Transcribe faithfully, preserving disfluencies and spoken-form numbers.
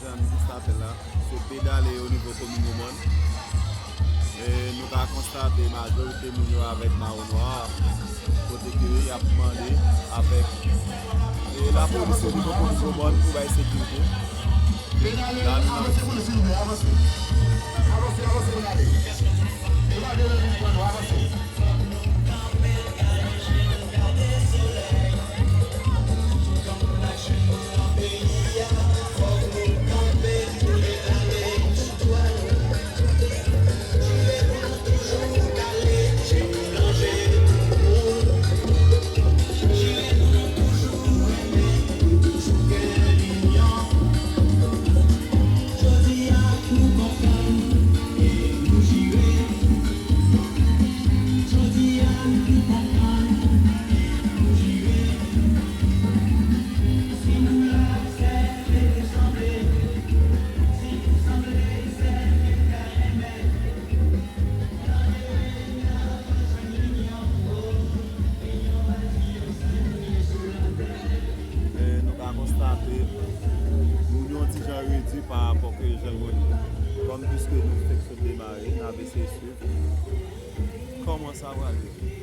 Sa nou konstate la, se pedale o nivo komin Gwomòn. E nou ka konstate majorite moun yo avèk mawo nwa, kote ke y ap mande avèk, e, lapolis o nivo komin Gwomòn pou bay sekirite. Pedale, la nou nan avanse pou nou, silvouplè, avanse. Avanse, avanse pou n ale. E pa de lè vin pran nou, avanse. E nou ka konstate, moun yo yon ti jan redui pa rapò ke jan yo ye. Kòm piske nou fèk sot demare, n ap eseye swiv kòman sa prale.